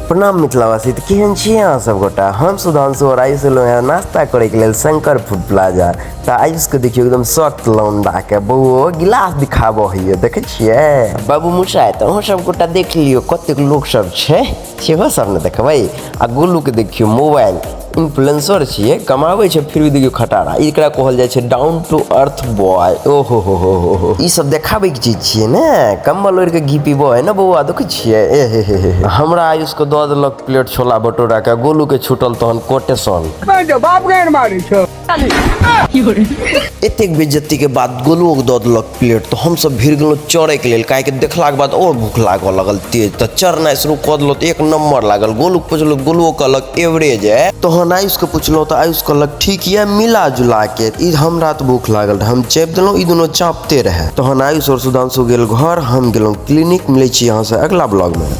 प्रणाम मिथिलावासी, तऽ केहन छी अहाँ सब गोटा? हम सुधांशु और आयुष एलहुँ हेँ नाश्ता करैके लेल शंकर फूड प्लाजा। तऽ आयुषके देखियौ एकदम सख्त लौंडाके बौओ गिलास दिखाबऽ होइए, देखै छियै बाबू मुसाइ? तऽ अहूँ सब गोटा देख लियौ कतेक लोक सब छै, सेहो सब ने देखबै। आ गोलूके देखियौ मोबाइल, इन्फ्लुएंसर छियै, कमाबै छै, फिर भी देखियौ खटारा। एकरा कहल जाइ छै डाउन टू अर्थ बॉय। ओहो हो हो हो हो, ई सब देखाबैके चीज छियै ने। कम्बल ओढ़ि के घी पीबो है ने बौआ, देखै छियै? ए हे हे हे, हमरा आयुष के दऽ देलक प्लेट छोला भटूरा के, गोलू के छूटल तहन कोटेशन। बाप गैर मारै छौ। एतेक बेइज्जती के बाद गोलुओ के दऽ देलक प्लेट, तऽ हमसब भिड़ गेलहुँ चढ़ैके लेल, काहेकि देखलाके बाद आओर भूख लागऽ लगल तेज। तऽ चढ़नाइ शुरू कऽ देलहुँ तऽ एक नम्बर लागल। गोलूके पुछलहुँ, गोलुओ कहलक एवरेज है। तहन आयुषके पुछलहुँ तऽ आयुष कहलक ठीक यऽ मिला जुला के। ई हमरा तऽ भूख लागल रहै, हम चापि देलहुँ, ई दुनू चापते रहै। तहन आयुष आओर सुधांशु गेल घर, हम गेलहुँ क्लिनिक। मिलै छी अहाँसँ अगला ब्लॉगमे।